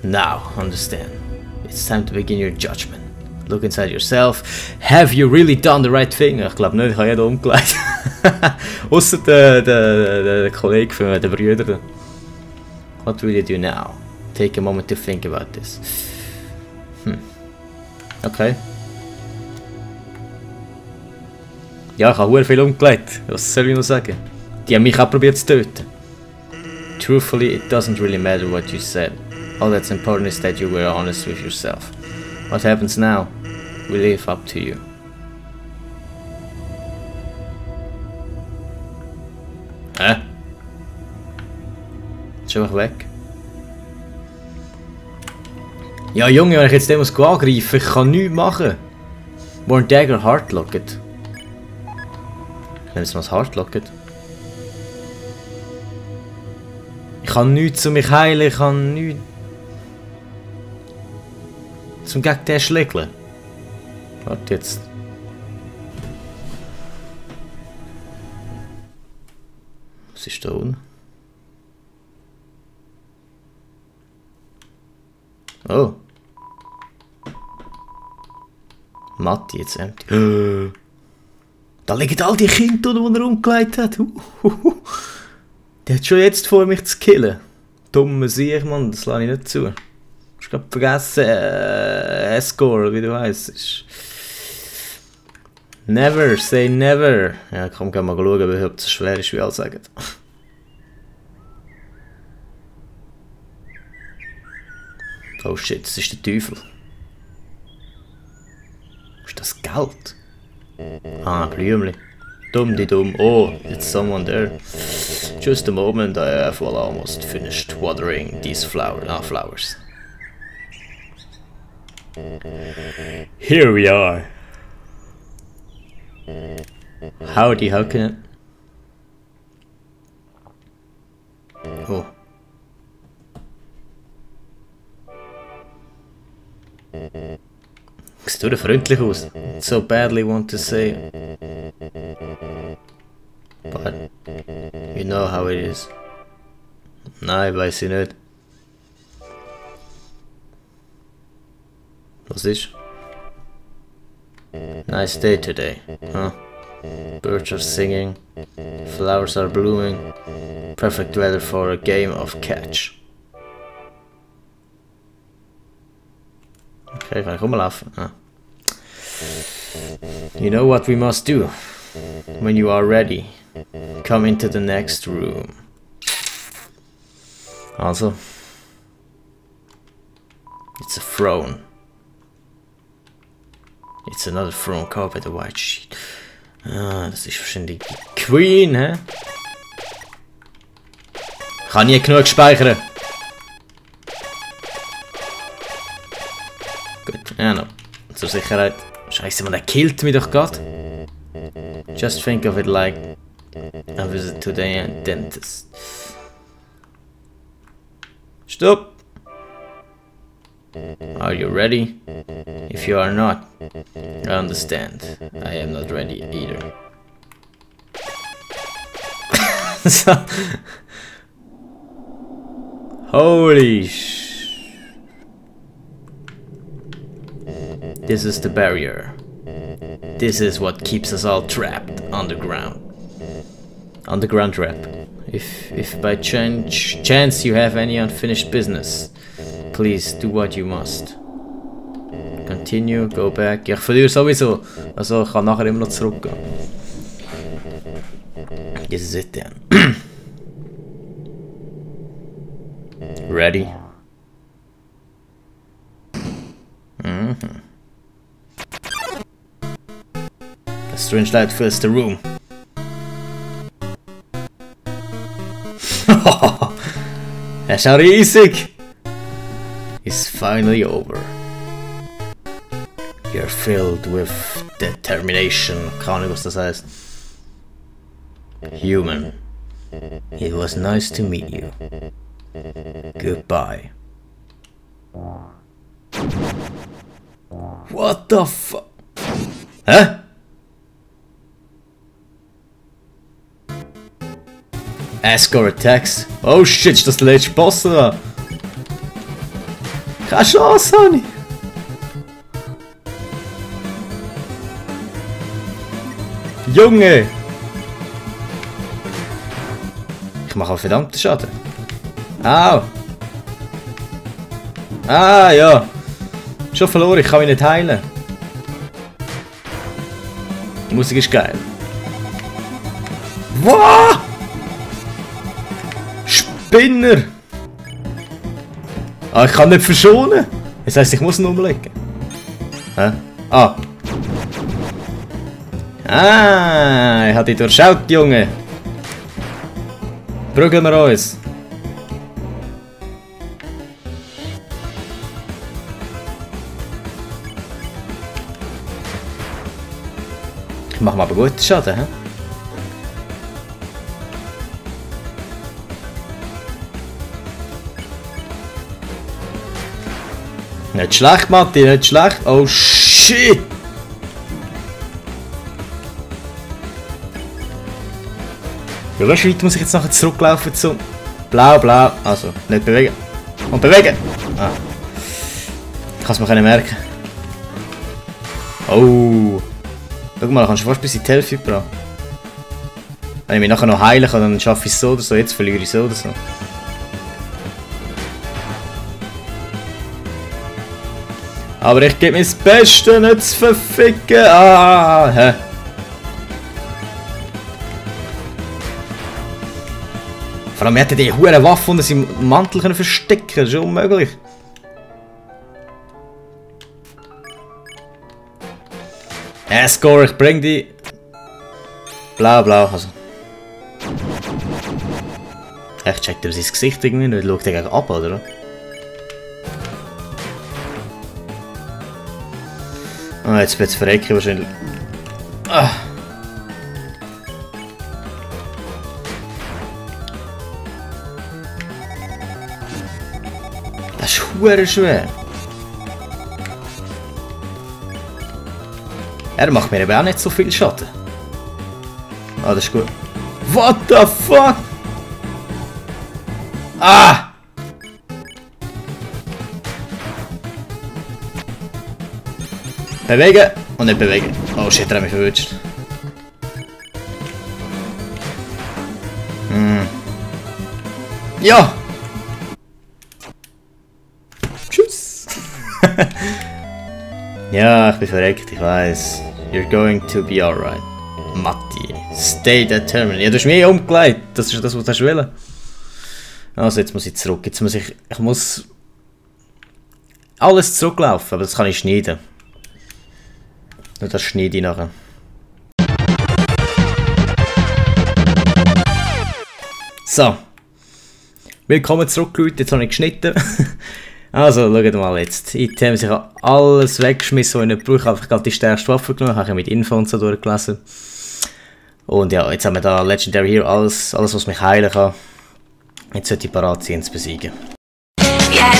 Now, understand. It's time to begin your judgment. Look inside yourself. Have you really done the right thing? Ich glaube nicht, ich habe jeden umgelegt. Ausser der Kollege von den Brüdern. What will you do now? Take a moment to think about this. Okay. Ja, ich habe sehr viel umgelegt. Was soll ich noch sagen? Die haben mich auch probiert zu töten. Truthfully, it doesn't really matter what you said. All that's important is that you were honest with yourself. What happens now? We leave up to you. Hä? Ist einfach weg. Ja Junge, wenn ich jetzt den muss angreifen, ich kann nichts machen. More Dagger Hardlocked. Ich nehme jetzt mal das Hardlocked. Ich kann nichts zu mich heilen, ich kann nichts zum gegen den schlägeln. Warte jetzt. Was ist da unten? Oh. Matti, jetzt empty. Da liegen all die Kinder, die er umgelegt hat. Der hat schon jetzt vor, mich zu killen. Dumme Sieg, Mann, das lasse ich nicht zu. Ich habe vergessen, Score, wie du weißt. Never, say never. Ja, komm, geh mal schauen, ob es so schwer ist, wie alle sagen. Oh shit, das ist der Teufel. Ist das Geld? Ah, Blümli. Dumm die dumm. Oh, it's someone there. Just a moment, I have almost finished watering these flowers. Here we are. Howdy, how can it? Oh. Siehst du freundlich aus? So badly want to say. But you know how it is. Nein, weiß ich nicht. Was ist? Nice day today, huh? Birds are singing, flowers are blooming, perfect weather for a game of catch. Okay, kann ich rumlaufen? Ah. You know what we must do? When you are ready, come into the next room. Also, it's a throne. It's another throne covered by the white sheet. Ah, das ist wahrscheinlich die Queen, hä? Ich kann nie genug speichern. Gut, ja noch. Zur Sicherheit. Scheiße, man, der killt mich doch grad. Just think of it like a visit to the dentist. Stop! Are you ready? If you are not, I understand. I am not ready either. Holy sh... This is the barrier. This is what keeps us all trapped underground. Underground trap. If by chance you have any unfinished business, please do what you must. Continue, go back. Ja, ich verliere sowieso. Also ich kann nachher immer noch zurückgehen. This is it then. Ready? A strange light fills the room. Er ist auch riesig! It's finally over. You're filled with determination. Keine Ahnung, was das heißt. Human. It was nice to meet you. Goodbye. What the fuck? Hä? Escort attacks. Oh shit, ist das der letzte Boss da? Keine Chance, Honey! Junge! Ich mache auch verdammten Schaden. Au! Ah, ja! Schon verloren, ich kann mich nicht heilen. Die Musik ist geil. Wow! Spinner! Ah, ich kann nicht verschonen! Das heisst, ich muss ihn umlegen. Hä? Ah! Ah! Ich habe dich durchschaut, Junge! Prügeln wir uns! Ich mache mir aber guten Schaden, hä? Nicht schlecht, Matti, nicht schlecht. Oh shit! Wie weit muss ich jetzt nachher zurücklaufen zum... Blau, blau. Also, nicht bewegen. Und bewegen! Ah. Ich kann es mir merken. Oh! Schau mal, kannst du fast bis in die Hälfte gebracht. Wenn ich mich nachher noch heilen kann, dann schaffe ich es so oder so. Jetzt verliere ich es so oder so. Aber ich gebe mir das Beste, nicht zu verficken. Ah, hä? Vor allem hätte die hure Waffe unter seinem Mantel verstecken können. Das ist unmöglich. Score, ich bring die. Blau, blau, also. Ich check ihm sein Gesicht irgendwie nicht. Schaut er gegen ab, oder? Ah, jetzt wird es verrecken wahrscheinlich. Ah. Das ist hure schwer. Er macht mir eben auch nicht so viel Schaden. Ah, das ist gut. What the fuck? Ah! Bewegen und nicht bewegen. Oh shit, er hat mich verwünscht. Ja! Tschüss! Ja, ich bin verreckt, ich weiß. You're going to be alright. Matti. Stay determined. Ja, du hast mich umgelegt. Das ist das, was du willst. Also, jetzt muss ich zurück. Jetzt muss ich muss alles zurücklaufen, aber das kann ich schneiden. Nur das schneide ich nachher. So. Willkommen zurück, Leute. Jetzt habe ich geschnitten. Also, schaut mal jetzt. Items, ich habe alles weggeschmissen, was ich nicht brauche. Ich habe einfach gerade die stärkste Waffe genommen. Ich habe mit Info und so durchgelesen. Und ja, jetzt haben wir da Legendary Hero, alles was mich heilen kann. Jetzt sollte ich parat sein, zu besiegen. Yeah,